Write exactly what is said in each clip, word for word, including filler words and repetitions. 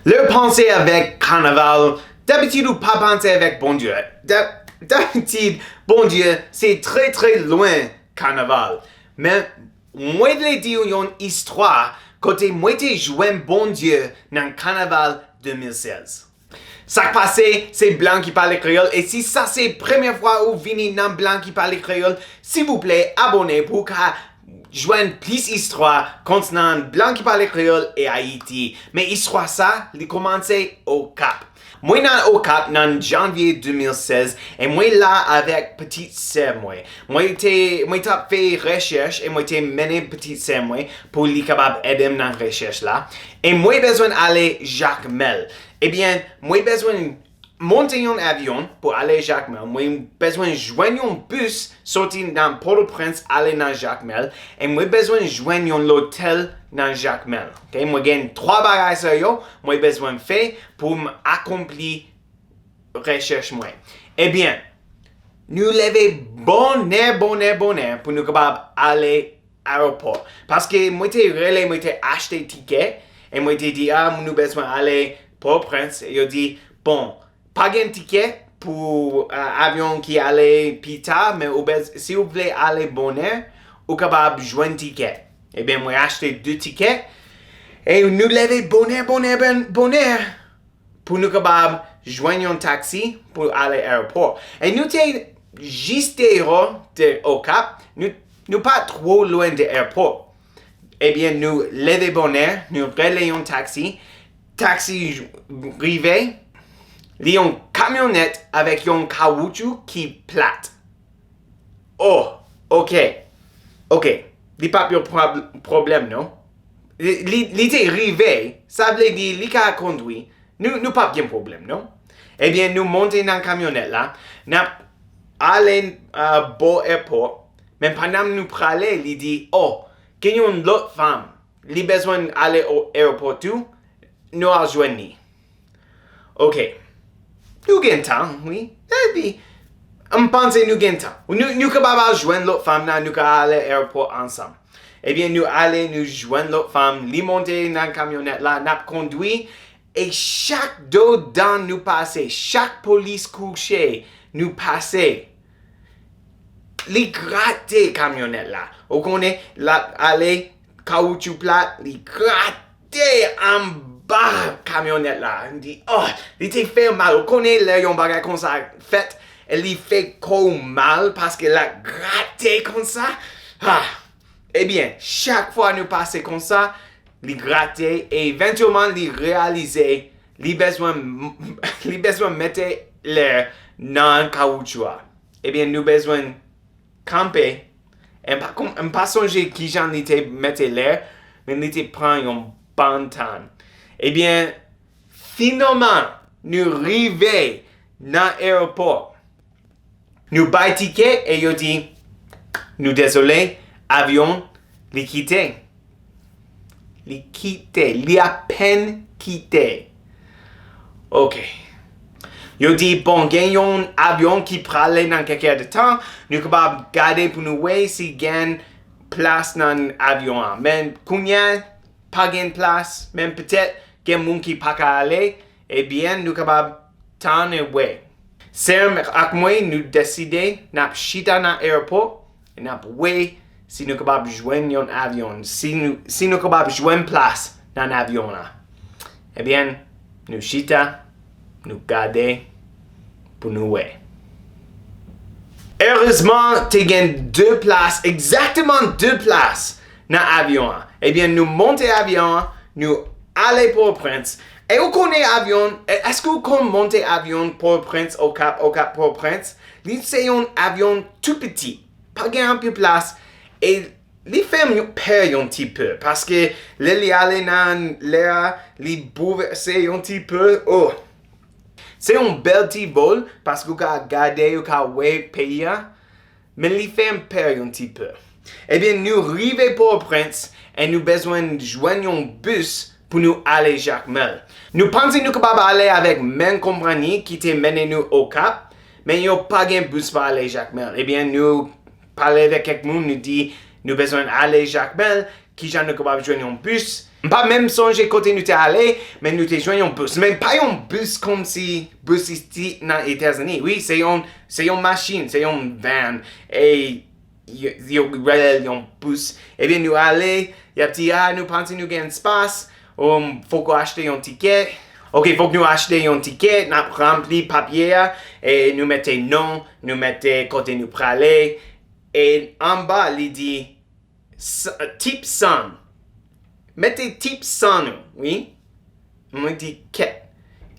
Lè w panse avèk kanaval, dabitid ou pa panse avèk Bondye. Da-, dabitid, Bondye se trè, trè lwen kanaval. Men, mwen vle di w yon istwa kote mwen te jwenn Bondye nan kanaval de mil sèz. Sa k pase, se Blan ki pale kreyòl, e si sa se premyè fwa ou vini nan Blan ki pale kreyòl, silvouplè, abòne pou w ka jwenn plis istwa konsènan Blan ki pale kreyòl e Ayiti. Men istwa sa, li kòmanse Okap. Mwen nan Okap nan janvye de mil sèz, e mwen la avèk pitit sè mwen. Mwen te, mwen t ap fè rechèch e mwen te mennen pitit sè mwen pou li kapab ede m nan rechèch la. E mwen bezwen ale Jakmèl. Ebyen, mwen bezwen monte yon avyon pou ale Jakmèl. Mwen bezwen jwenn yon bis soti nan Pòtoprens ale nan Jakmèl. E mwen bezwen jwenn yon lotèl nan Jakmèl. Ok? Mwen gen twa bagay sa yo, mwen bezwen fè pou m akonpli rechèch mwen. Ebyen, nou leve bonè, bonè, bonè pou nou kapab ale ayewopò. Paske mwen te rele, mwen te achte tikè, e mwen te di, a, nou bezwen ale Pòtoprens. Yo di, bon, pa gen tikè pou, a, avyon ki ale pita, men ou bez-, si ou vle ale bonè, ou kapab jwenn tikè. Ebyen, mwen achte de tikè, e nou leve bonè, bonè, bon-, bonè, pou nou kapab jwenn yon taksi pou ale ayewopò. E nou te jis deyò de Okap, nou, nou pa twò lwen de ayewopò. Ebyen, nou leve bonè, nou rele yon taksi. Taksi j-, rive, li yon kamyonèt avèk yon kawoutchou ki plat. Oh, ok. Ok. Li p ap yon pwob-, pwoblèm, non. Li, li, li te rive, sa vle di li ka kondwi. Nou, nou p ap gen pwoblèm, non. Ebyen, nou monte nan kamyonèt la, n ap ale, a, bò èpò, men pandan nou prale, li di, oh, gen yon lòt fanm, li bezwen ale o ayewopò tou, nou al jwenn li. Ok. Nou gen tan, wi. Epi, m panse nou gen tan. Nou, nou kapab al jwenn lòt fanm nan, nou ka ale ayewopò ansanm. Ebyen, nou ale, nou jwenn lòt fanm, li monte nan kamyonèt la, n ap kondwi, e chak dodan nou pase, chak polis kouche nou pase, li grate kamyonèt la. Ou konnen, l ap ale, kawoutchou plat, li grate anba kamyonèt la. M di, oh, li te fè mal. Ou konnen, lè yon bagay konsa fèt, e li fè kò w mal paske l ap grate konsa. Ah. Ebyen, chak fwa nou pase konsa, li grate, e evantyèlman, li reyalize li bezwen, li bezwen mete lè nan kawoutchou a. Ebyen, nou bezwen kanpe. E m pa kon-, m pa sonje kijan li te mete lè, men li te pran yon bann tan. Ebyen, finalman, nou rive nan ayewopò. Nou bay tikè e yo di, nou dezole, avyon, li kite. Li kite. Li apèn kite. Ok. Yo di, bon, gen yon avyon ki prale nan kèk èdtan, nou kapab gade pou nou wè si gen plas nan avyon an. Men kounye a, pa gen plas, men petèt gen moun ki pa ka ale, ebyen, nou kapab tann e wè. Sè m ak mwen, nou deside n ap chita nan ayewopò, e n ap wè si nou kapab jwenn yon avyon, si nou, si nou kapab jwenn plas nan avyon la. Ebyen, nou chita, nou gade pou nou wè. Erezman, te gen de plas, egzakteman de plas nan avyon an. Ebyen, nou monte avyon an, nou ale Pòtoprens. E ou konnen avyon, e, èske ou konn monte avyon Pòtoprens, Okap, Okap, Pòtoprens? Li se yon avyon tou piti. Pa gen anpil plas. E li fè m pè yon ti pe, paske lè li ale nan lè a, li boulvèse yon ti pe. Oh! Se yon bèl ti vòl, paske ou ka gade, ou ka wè peyi a, men li fè m pè yon ti pe. Ebyen, nou rive Pòtoprens, e nou bezwen jwenn yon bis pou nou ale Jakmèl. Nou panse nou kapab ale avèk menm konpayi ki te mennen nou Okap, men yo pa gen bis pou ale Jakmèl. Ebyen, nou pale avèk kèk moun, nou di, nou bezwen ale Jakmèl, kijan nou kapab jwenn yon bis? M pa menm sonje kote nou te ale, men nou te jwenn yon bis. Men pa yon bis kòmsi bis isit nan Etazini. Wi, se yon, se yon machin, se yon van. E yo, yo rele l yon bis. Ebyen, nou ale, y ap di, "Ah, nou panse nou gen espas, um, fòk ou achte yon tikè." Ok, fòk nou achte yon tikè, n ap ranpli papye a, e nou mete non, nou mete kote nou prale, e anba li di, "S-, tip san." Mete tip san nou, wi. Mwen di, "Kèt.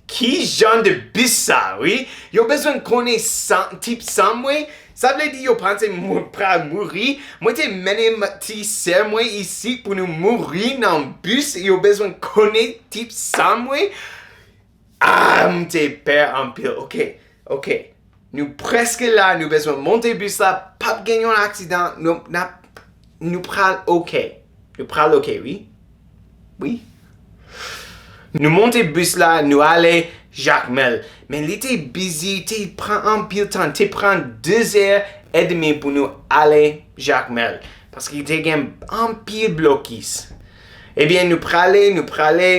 Ki jan de bis sa, wi? Yo bezwen konnen san, tip san mwen? Sa vle di yo panse mwen pral mouri? Mwen te mennen m-, ti sè mwen isit pou nou mouri nan bis, yo bezwen konnen tip san mwen?" Ah, m te pè anpil. Ok, ok. Nou prèske la, nou bezwen monte bis la, p ap gen yon aksidan, nou, n ap, nou pral ok. Nou pral ok, wi. Wi. Nou monte bis la, nou ale Jakmèl. Men li te bizi, te pran anpil tan, te pran de zè edmi pou nou ale Jakmèl. Paske te gen anpil blokis. Ebyen, nou prale, nou prale,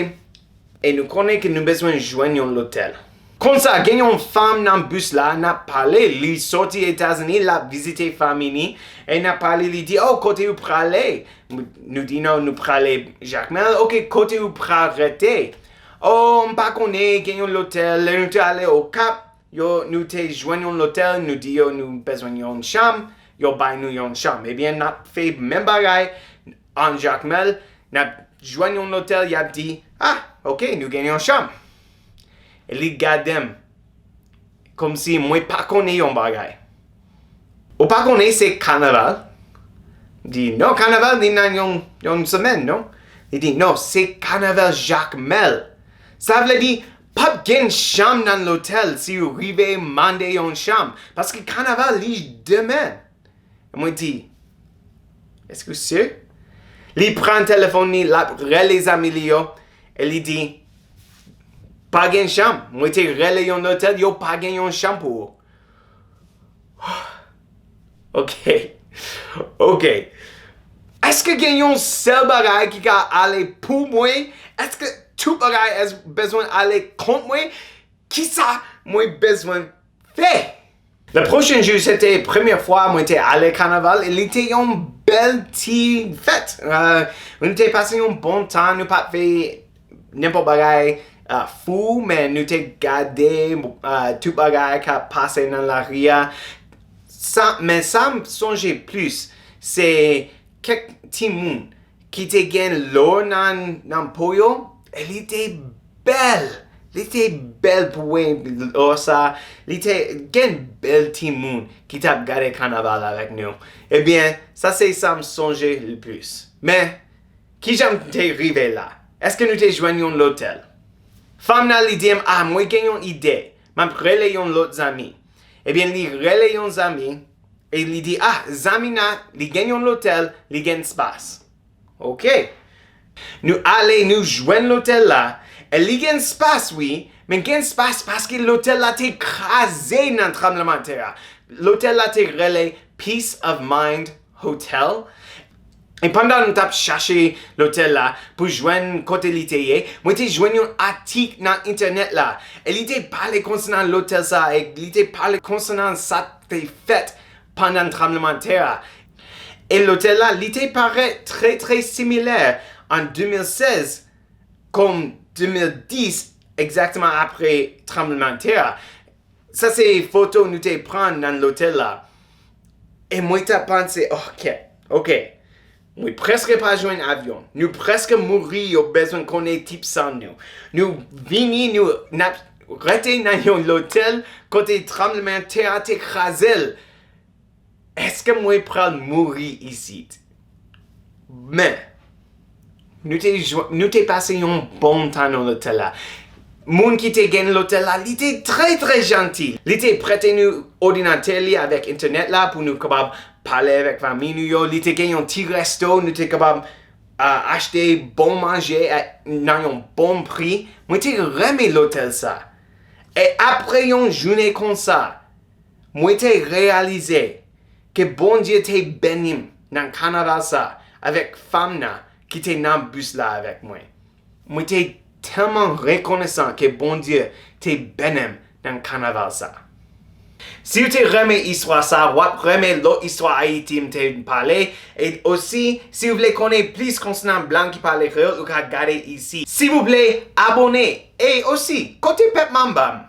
e nou konnen ke nou bezwen jwenn yon lotèl. Konsa, gen yon fanm nan bis la, n ap pale, li soti Etazini, l ap vizite fanmi li, e n ap pale, li di, "Oh, kote ou prale?" Nou di, "Non, nou prale Jakmèl." "Ok, kote ou pral rete?" "Oh, m pa konnen, gen yon lotèl, lè nou te ale Okap, yo, nou te jwenn yon lotèl, nou di yo nou bezwen yon chanm, yo bay nou yon chanm." Ebyen, n ap fè menm bagay an Jakmèl, n ap jwenn yon lotèl, y ap di, "Ah, ok, nou gen yon chanm." E li gade m, kòmsi mwen pa konnen yon bagay. "Ou pa konnen se kanaval?" M di, "Non, kanaval li nan yon, yon semèn, non?" Li di, "Non, se kanaval Jakmèl. Sa vle di, p ap gen chanm nan lotèl si ou rive mande yon chanm, paske kanaval li demen." Mwen di, "Èske w si?" Li pran telefòn li, l ap rele zanmi li yo, e li di, "Pa gen chanm. Mwen te rele yon lotèl, yo pa gen yon chanm pou ou." Ok. Ok. Èske gen yon sèl bagay ki ka ale pou mwen? Èske tout bagay es-, bezwen ale kont mwen? Kisa mwen bezwen fè? Le pwochen jou, se te premye fwa mwen te ale kanaval, e li te yon bèl ti fèt. Euh, nou te pase yon bon tan, nou pa t fè nenpòt bagay, euh, fou, men nou te gade, euh, tout bagay k ap pase nan lari a. Sa, men sa m sonje plis, se kèk timoun ki te gen lò nan, nan po yo, e li te bèl. Li te bèl pou wè lò sa. Li te gen bèl timoun ki t ap gade kanaval avèk nou. Ebyen, sa se sa m sonje le plis. Men, kijan m te rive la? Èske nou te jwenn yon lotèl? Fanm nan li di m, "Ah, mwen gen yon ide. M ap rele yon lòt zanmi." Ebyen, li rele yon zanmi, e li di, "Ah, zanmi nan, li gen yon lotèl, li gen espas." Ok. Nou ale, nou jwenn lotèl la, e li gen espas, wi, men gen espas paske lotèl la te kraze nan tranblemanntè a. Lotèl la te rele Peace of Mind Hotel. E pandan m t ap chache lotèl la pou jwenn kote li te ye, mwen te jwenn yon atik nan entènèt la. E li te pale konsènan lotèl sa, e li te pale konsènan sa k te fèt pandan tranblemanntè a. E lotèl la, li te parèt trè, trè similè an de mil sèz kòm de mil dis, egzakteman apre tranblemanntè a. Sa se foto nou te pran nan lotèl la. E mwen t ap panse, "Ok, ok. Mwen prèske pa jwenn avyon. Nou prèske mouri, yo bezwen konnen tip san nou. Nou vini, nou n ap rete nan yon lotèl kote tranblemanntè a te kraze l. Èske mwen pral mouri isit?" Men, nou te jwe-, nou te pase yon bon tan nan lotèl la. Moun ki te gen lotèl la, li te trè, trè janti. Li te prete nou òdinatè li avèk entènèt la pou nou kapab pale avèk fanmi nou yo. Li te gen yon ti resto, nou te kapab, ah, achte bon manje a, nan yon bon pri. Mwen te renmen lotèl sa. E apre yon jounen konsa, mwen te reyalize ke Bondye te beni m nan kanaval sa avèk fanm nan ki te nan bis la avèk mwen. Mwen te tèlman rekonesan ke Bondye te beni m nan kanaval sa. Si w te renmen istwa sa, w ap renmen lòt istwa Ayiti m te pale. E osi, si w vle konnen plis konsènan blan ki pale kreyòl, ou ka gade isi. Silvouplè, abòne. E osi, kote pèp Manba m?